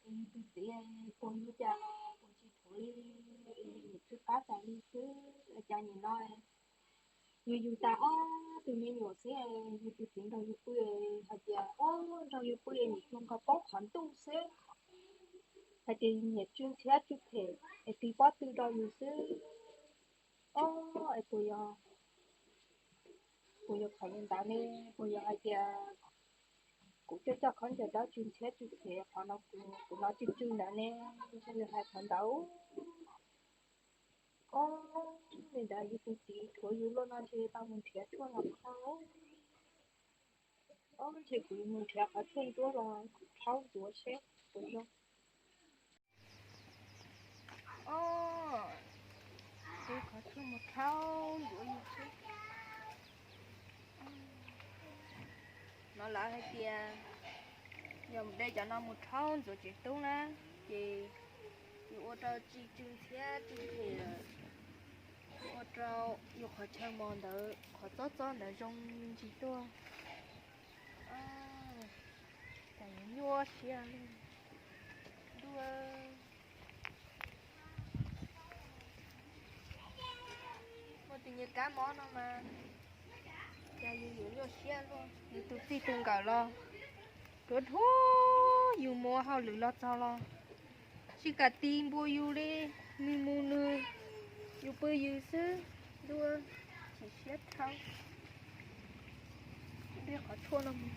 Yus tus txiv puas yus cas los puas tsis thuam li, niam tswj qab tas li xwb. Cas nim no yus yug tas ob tug me nyuam xwb, yus tus txiv nrog yus pw hais tias, o, nrog yus pw niam tswj nkaus poob qhov ntuj xwb, hais tias niam tswj ntxhiab tswj phem es tis pob tw rau yus xwb. O, es puas yog, puas yog qhov li ntawd ne? Puas yog hais tias kuv coj coj khaub ncaws dawb tswj ntxhiab tswj phem, qhov no kuv, kuv hnov tswj tswj ntawd ne? Ntshe nws hais qhov ntawd. O, li ntawd yus tus txiv thuam yus luaj no ntshe tau mus nrhiav tshuaj los kho. O, ntshe kuv mus nrhiav qhov tshuaj ntsuab los rhaub ntxuav seb puas zoo. O, tus qhov tshuaj mus rhaub ntxuav yus seb. No lawv hais tias yog mus de cov no mus rhaub ntxuav tsev tub na, ces yus ua rau tsis tsw ntxhiab tsw phem lawm, ua rau yus qhov chaw mos ntawd qhov txob txob ntawd zoo ntsis tuaj. Cas yuav nyuaj siab li ntuj. Muaj tus niag kab mob no mas cas yus yuav nyuaj siab luaj. Yus tus txij tus nkawm los ruam dhuav, yus mus hauj lwm los txog los tsis kam tis npua yus li, nws mus nws, yus pw yus xwb, ntuj, chim siab dhau. De qhov tshuaj no mus.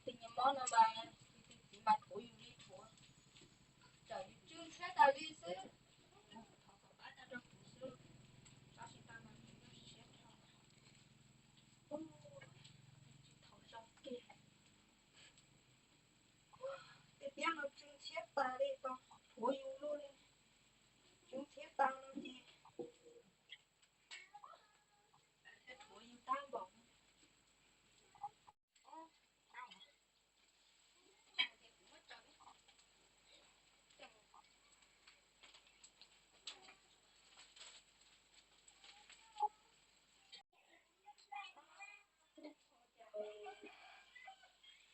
Tus niag mob no mas, tus txiv mas thuam yus li thuam, txawm yus tsw ntxhiab tas li xwb, thov kom pab tau rau kuv xwb, tab sis tau mas kuv nyuaj siab dhau. Tsis thaum zoo kiag, tej piab no tsw ntxhiab tas li, tau thuam yus luaj li, tsw ntxhiab tas no ces thiaj thuam yus tag npaum.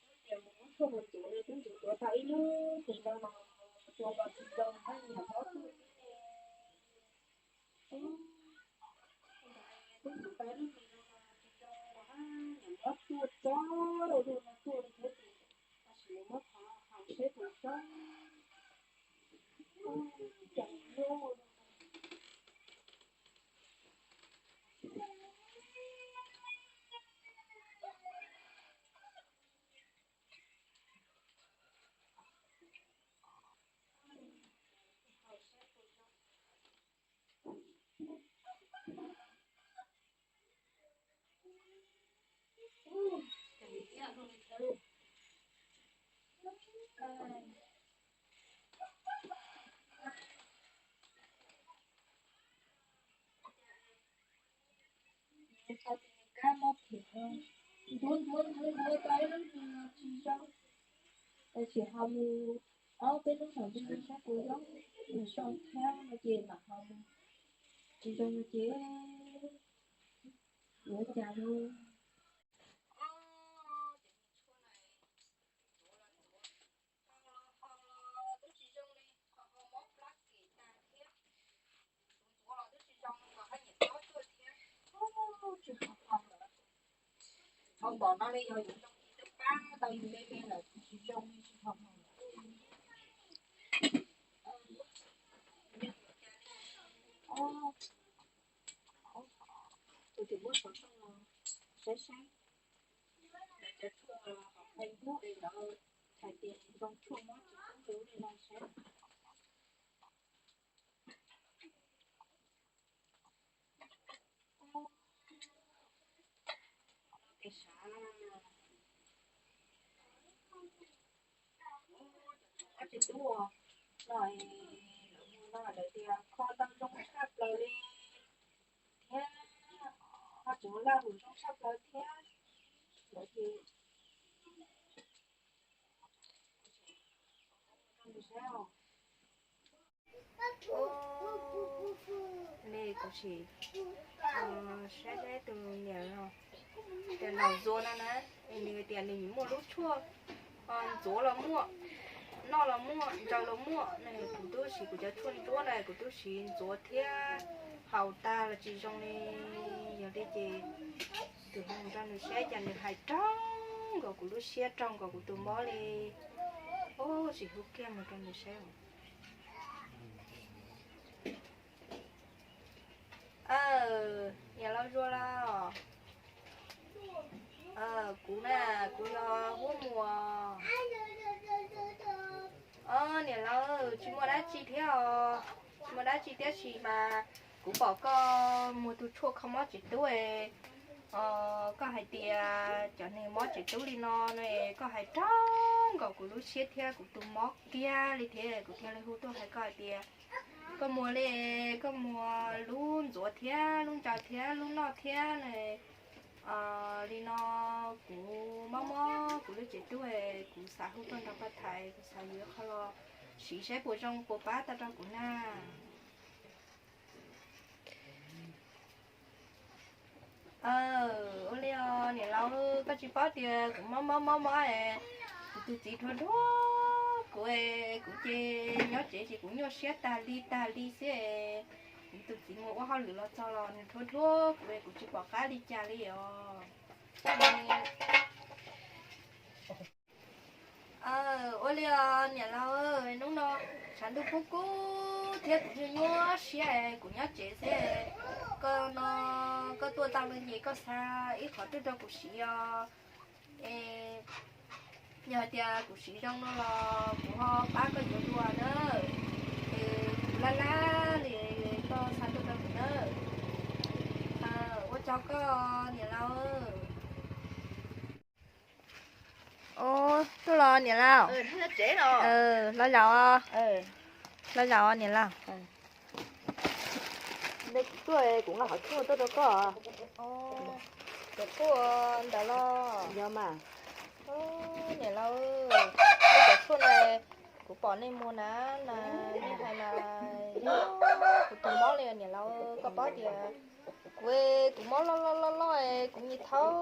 Twb tias mus muab tshuaj mus ntxuav li, twb ntxuav ntxuav tau ib lub tsis ntau los tsuas los tsis zoo, haj yam mob tuaj xwb ne. Twb ntxuav tau ib lub tsis zoo los tsis zoo los haj yam mob tuaj txog rau luag no tuaj li thiab ces, tab sis muab qhov haus seb puas zoo. Cas yuav nyuaj. Kab mob phem, ntxuav ntxuav ntxuav ntxuav tau ib lub tsis zoo, tab sis ho mus ob peb lub thaum ntej saib puas zoo, nws zoo thiab no ces mam ho mus, tsis zoo no ces yuav cas li. Haus los haus los twb tsis zoo li, ho mob plab kem tas thiab. Tus ntxuav los twb tsis zoo, nws haj yam nyob tuaj thiab. Tsis haus haus lawm. Haus npaum no li yog yuav zoo li twb pab tau yus me me lawm, tsis zoo li tsis haus haus lawm. Tus tseem muab xov tooj no saib saib, lawv cov tshuaj hauv Facebook es lawv hais tias zoo tshuaj mob tsis kub li no saib. Kev sav, mob tsis kub os. no, lawv mus no lawv tias kho tau zoo tshaj plaws li thiab, ho tseem laj mus zoo tshaj plaws thiab. Lawv tias, me kuv sim saib saib tus niam no, tias Nom Zuag no na, nws tias nws muaj lub tshuaj, ntxuav los muaj, noj los muaj, ntsaws los muaj. Kuv twb siv kuv cov tshuaj ntsuab na, kuv twb siv ntxuav thiab haus tag los tsis zoo li. Yog li ces tus hu mus rau nws saib cas nws hais raug nkaus kuv lub siab, raug nkaus kuv tus mob li. Ub, sim hu kiag mus rau nws saib. Niam laus Zuag los? Kuv na, kuv yog Huab Muas. Niam laus, tsis muaj dab tsi thiab os, tsis muaj dab tsi tiam sis mas kuv pom koj muag tus tshuaj kho mob tsev tub, koj hais tias cov neeg mob tsev tub li no, koj hais raug nkaus kuv lub siab thiab kuv tus mob kiag li thiab, kuv thiaj li hu tuaj hais koj hais tias koj muag li, koj muag lub ntxuav thiab lub ntsaws thiab lub noj thiab li no, kuv mob mob kuv lub tsev tub, kuv xav hu tuaj nrog koj tham, kuv xav yuav qhov los siv saib puas zoo puas pab tau rau kuv na. Ua li os niam laus, koj tsis paub tias kuv mob mob mob mob, kuv tus txiv dhuav dhuav kuv, kuv ces nyob tsev ces kuv nyuaj siab tag li tag li xwb. Kuv tus txiv mus ua hauj lwm los txog los nws dhuav dhuav kuv, kuv tsis pom qab li cas li os. Ua li os niam laus, hnub no tshav ntuj kub kub thiab kuv nyuaj nyuaj siab, kuv nyob tsev xwb. Koj no, koj tuaj tau no ces koj xa ib qhov tuaj rau kuv siv os. Es yog hais tias kuv siv zoo no los kuv ho pab koj yuav dua na. Es kuv laj laj li, koj xa tuaj rau kuv na. Ua tsaug koj niam laus. Tuaj los niam laus? Los zaum, los zaum niam laus. Tuaj, kuv nqa qhov tshuaj tuaj rau koj. Cov tshuaj ntawd los? Yog mas. Niam laus, nej cov tshuaj no kuv pom nej muag na, nej hais mas yog kuv tus mob li niam laus, koj paub tias kuv, kuv mob loj loj loj loj, kuv nyias thaum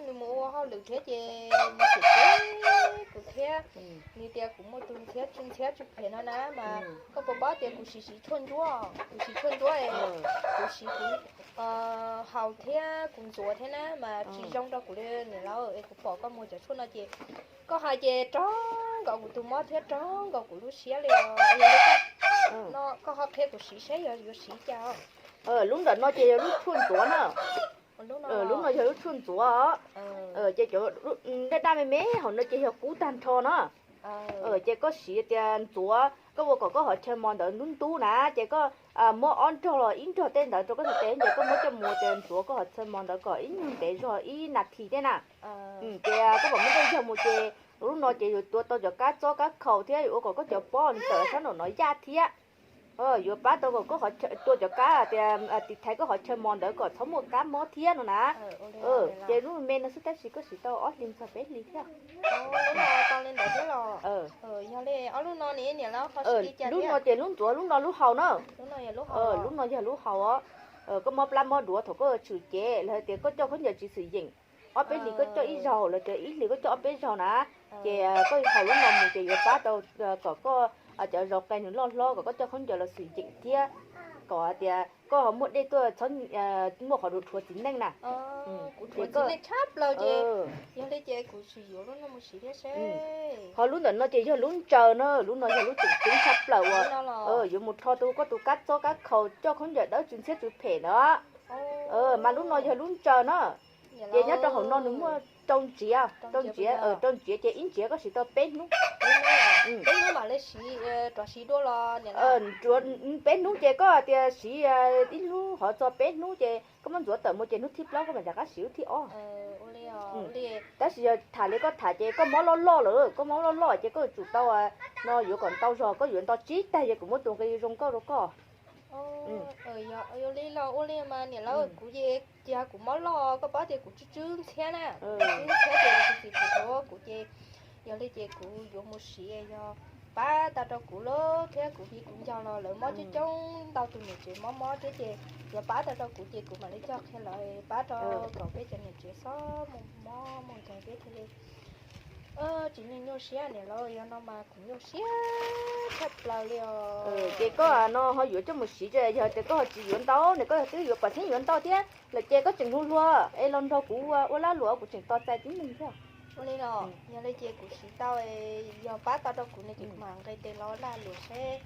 nws mus ua hauj lwm thiab ces nws tseem teb kuv thiab. Nws tias kuv muaj tus ntxhiab tsw ntxhiab tsw phem no na mas koj puas paub tias kuv siv siv tshuaj ntsuab, kuv siv tshuaj ntsuab, kuv siv kuv haus thiab kuv ntxuav thiab na mas tsis zoo rau kuv li niam laus, es kuv pom koj muag cov tshuaj no ces koj hais ces raug nkaus kuv tus mob thiab raug nkaus kuv lub siab li os. Yog li koj ho qhia kuv siv saib yog yuav siv cas. Lub ntawm no ces yog lub tshuaj ntxuav na. Lub no yog lub tshuaj ntxuav os. Ces cov daj daj me me hauv no ces yog kub tag nrho na. Ces koj siv tias ntxuav, koj ua kom koj qhov chaw mos ntawd ntub ntub na, ces koj muab ob nrog los ib nrog tej ntawd rau koj tus tes ces koj muab coj mus ces ntxuav koj qhov chaw mos ntawd kom ib nyuag ntev zog ib nas this tej na. Ces koj pom muab tej zog mus ces lub no ces yuav tua tau cov kab txob kab khaus thiab yuav ua kom koj cov pob nws tawm sab nraum no yaj thiab. Yuav pab tau kom koj tua cov kab tias tiv thaiv koj qhov chaw mos ntawd kom txhob muaj kab mob thiab no na. Ces lub me no xwb tab sis koj siv tau ob hlis txog peb hlis thiab. Lub no ces lub ntxuav, lub no lub haus na. Lub no yog lub haus os. Koj mob plab mob duav thaum koj tshwm cev los tias koj coj khaub ncaws tsis xwm yeem, ob peb hlis koj coj ib zaug los tias ib hlis koj coj ob peb zaug na, ces koj haus lub no mus ces yuav pab tau kom koj cov zau qe nws loj hlob kom koj coj khaub ncaws los xwm yeem thiab kom hais tias koj ho muaj dej tuaj txhob muaj qhov dhuav dhuav txiv neej na. Ho lub ntawm no ces yog lub ntsaws na, lub no yog lub tseem ceeb tshaj plaws uas yuav mus rho tu koj tus kab txob kab khaus coj khaub ncaws dawb tsw ntxhiab tsw phem ntawd. Mas lub no yog lub ntsaws na, ces nyob rau hauv no nws muaj rau ntsiav, rau ntsiav, rau ntsiav ces ib ntsiav koj siv tau peb hnub. Peb hnub ces koj tias siv ib hnub hov txog peb hnub ces koj muab ntxuav tawm mus ces hnub thib plaub koj mam rov qab siv lub thib ob. Tab sis yog tham li koj tham ces koj mob loj loj lawm, koj mob loj loj ces koj yuav tsum tau, no yuav kom ntau zog, koj yuav nto tsib tag ces kuv muab tus nqi zoo nkauj rau koj. Yog li los ua li mas niam laus, kuv ces cia kuv mob loj, koj paub tias kuv tsw tsw ntxhiab na, tsw ntxhiab ces kuv txiv tsis hlub kuv ces, yog li ces kuv yuav mus siv yog pab tau rau kuv lawm thiab kuv viv kuv ncaus los lawv mob coob coob, ntau tus niam tsev mob mob thiab ces yuav pab tau rau kuv ces kuv mam li coj qhia lawv pab rau kom peb cov niam tsev txhob mus mob mus nkeeg peb thiaj li tsis nyuaj nyuaj siab niam laus, yog no mas kuv nyuaj siab tshaj plaws li os. Ces koj no ho yuav coj mus siv, yog tias koj ho tsis yuav ntau ne, koj twb yuav pom xeeb yuav ntau thiab lawm ces koj tseem hluas hluas es los nrog kuv ua lag luam kuv tseem tos txais tib neeg thiab. Ua li los yog li ces kuv siv tau, yog pab tau rau kuv ne ces kuv mam nqis tes los lag luam seb.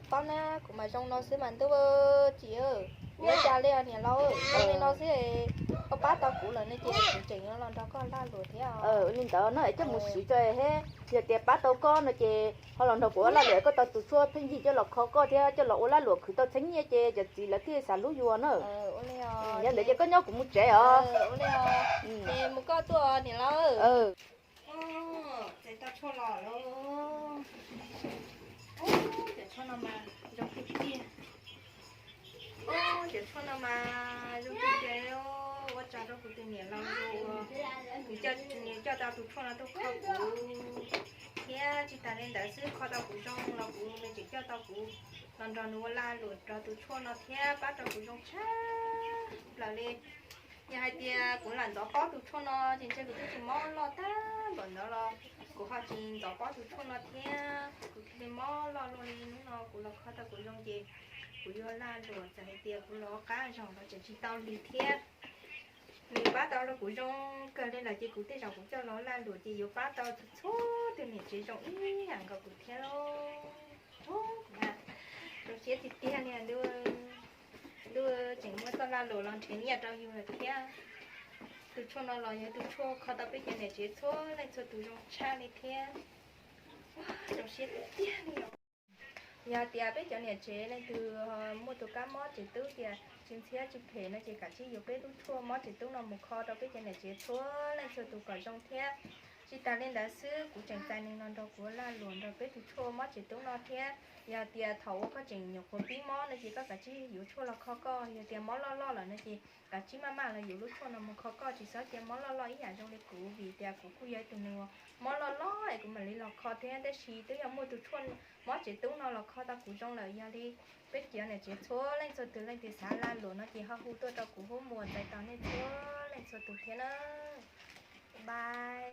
Paub na, kuv mas zoo no xwb mas ntuj, tsis ua cas li os niam laus, zoo li no xwb. Koj pab tau kuv lawm ne ces kuv tseem yuav los nrog koj lag luam thiab. Ua li ntawd no es coj mus siv tso he, yog tias pab tau koj no ces ho los nrog kuv ua lag luam, koj tau tus tshuaj pheej yig coj los kho koj thiab coj los ua lag luam khwv tau txheeb nyiaj ces cov txiv lawv thiaj xav hlub yus na. Yog ntawd ces koj nyob kuv mus tsev os. Mus koj tuaj niam laus. Txais tau tshuaj los lawm. Cov tshuaj no mas zoo tiag tiag. Cov tshuaj no mas zoo tiag tiag, ua tsaug rau kuv tus niam laus uas nws coj tau tus tshuaj no tuaj kho kuv, thiab tsis tas li ntawd xwb, kho tau kuv zoo los kuv, nws tseem coj tau kuv los nrog nws ua lag luam rau tus tshuaj no thiab pab rau kuv zoo tshaj plaws li. Yog hais tias kuv lam ntxov pob tus tshuaj no ces ntshe kuv twb tsis mob loj tag npaum ntawd los kuv ho tsis ntxov pob tus tshuaj no thiab, kuv thiaj li mob loj luaj li. Hnub no kuv los kho tau kuv zoo ces kuv yuav lag luam, txawm hais tias kuv los qab zog los tseem tsis tau lig thiab. Nws pab tau rau kuv zoo kawg li lawm ces kuv tej zaum kuv coj los lag luam ces yuav pab tau txhua txhua tus niam tsev zoo ib yam nkaus kuv thiab lauj. Zoo siab tiag tiag li ntuj, ntuj tseem muab txoj lag luam los nrhiav nyiaj rau yus lawm thiab. Tus tshuaj no los yog tus tshuaj kho tau peb cov niam tsev txhua leej txhua tus zoo tshaj li thiab. Zoo siab tiag tiag li. Yog tias peb cov niam tsev leej twg muaj tus kab mob tsev tub tias tsis ntxhiab tsis phem no ces kav tsij yuav peb lub tshuaj mob tsev tub no mus kho rau peb cov niam tsev txhua leej txhua tus kom zoo thiab. Tsis tas li ntawd xwb, kuv tseem txais nws los nrog kuv lag luam nrog peb tus tshuaj mob tsev tub no thiab. Yog tias thaum uas koj tseem nyuam qhuav pib mob no ces koj kav tsij yuav tshuaj los kho koj. Yog tias mob loj loj lawm no ces kav tsij maj maj los yuav lub tshuaj no mus kho koj, tsis txhob cia mob loj loj ib yam zoo li kuv, vim tias kuv kuj yog ib tug neeg uas mob loj loj es kuv mam li los kho thiab. Tab sis twb yog muaj tus tshuaj mob tsev tub no los kho tau kuv zoo lawm. Yog li peb cov niam tsev txhua leej txhua tus leej twg xav lag luam no ces ho hu tuaj rau kuv, hu mus txais tos nej txhua leej txhua tus thiab na. Bye.